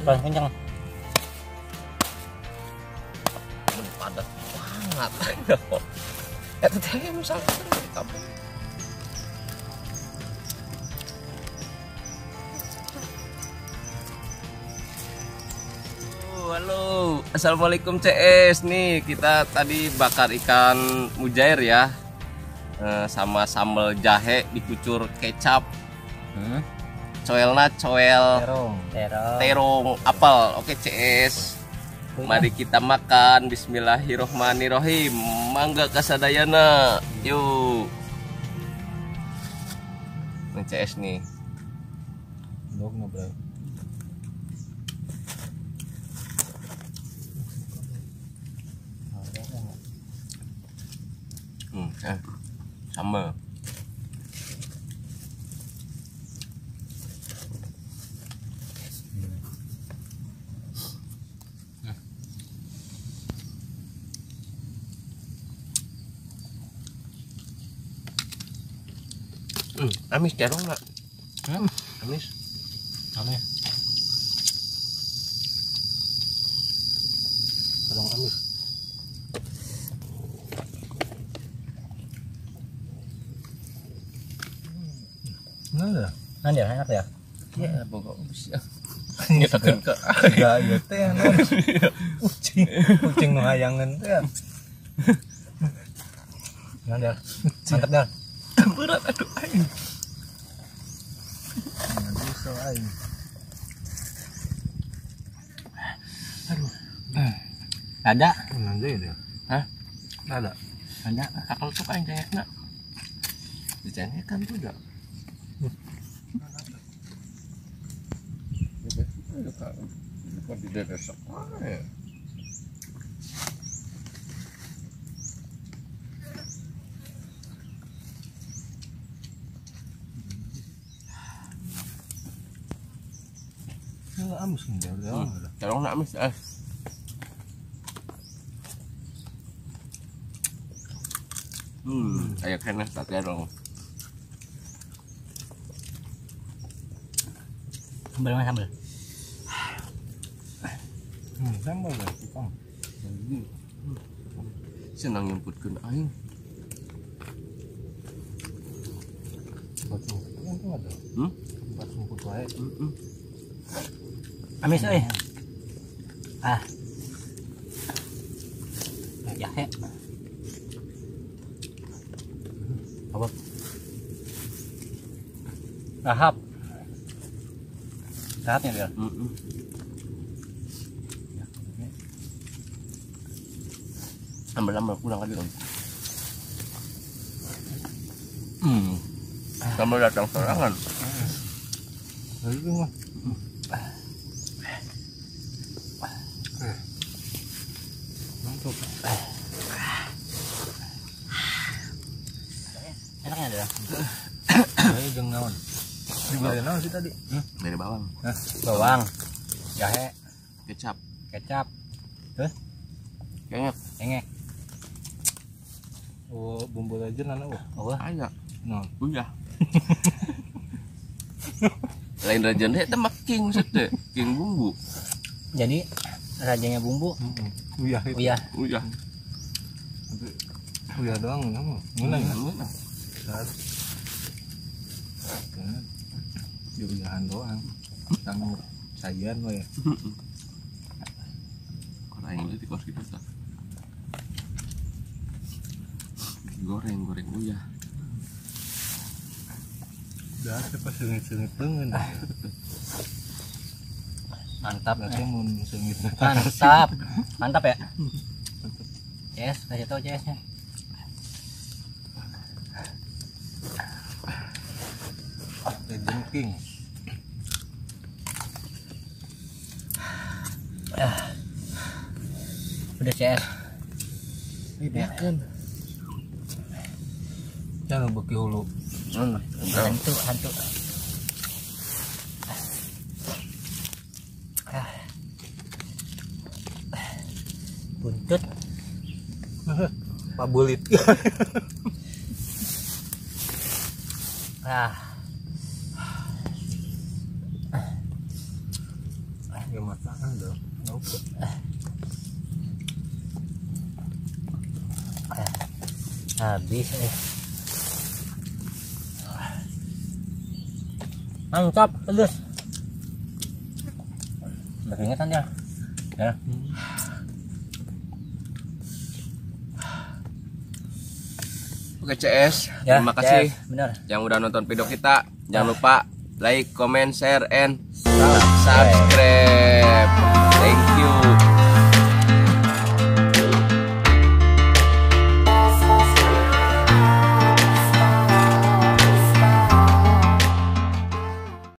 Pelan kencang. Padat banget. Eta teh misalnya di kampung. Halo, assalamualaikum CS. Nih kita tadi bakar ikan mujair ya, sama sambal jahe dikucur kecap. Coelna coel terong apel. Oke CS, mari kita makan. Bismillahirrohmanirrohim. Mangga kasadayana. Yuk. Nih CS nih. Sambal. Amis terong nggak? Amis. Amis. Terong amis. Nggak ada. Enak ya? Iya, pokok bisa. Nyetakeun ka. Ya, ieu teh kucing, kucing nu hayangeun teh. Nggak ada. Mantap dah. Berat aduh aing. Bisa aing. Aduh. Ada? Nanti dia. Hah? Ada. Ada. Akal tuh aing kayaknya. Dicengekan tuh enggak. Enggak amis enggak. Terong nak amis ah. Kayak kena tak terong. Sambal mana sambal? Sambal ya, tukang. Senang nyemputkeun aing. Batu ada. Batu sumput wae. Amis euy. Ah. Jahe. Apa? Lahap. Lahapnya dia. Sambal-sambal kurang lagi dong. Sambal datang sorangan. Mantap. Enaknya ada. Ayo jeung naon? Dibeli naon sih tadi? Dari bawang. Hah? Bawang, jahe, kecap. Kecap. Terus? Kengek. Kengek. Oh, bumbu legend ana eueuh. Eueuh. Aya. Naon? Uyah. Lain raja teh mah king teh, king bumbu. Jadi rajanya bumbu. Uyah itu. Uyah. Uyah. Uyah doang mah. Ngeunah ya? Ngeunah. Di uyahan doang. Tanggung sajian we. Orang yang di kos gitu tah. Goreng-goreng uyah. Dah siapa sengit-sengit leungeun. Mantap. Berarti mun sengit. Mantap. Mantap ya? CS, kasih tau CS-nya. Legend King. Udah CS. Ini kan. Jangan beki hulu. Hantu, hantu. Buntut. Pak Bulit. Ah. Gimana? Habis Mantap, pedes. Berkeringetan dia. Ya. Oke CS, ya, terima kasih. CS, benar. Yang udah nonton video kita. Jangan lupa like, comment, share, and subscribe.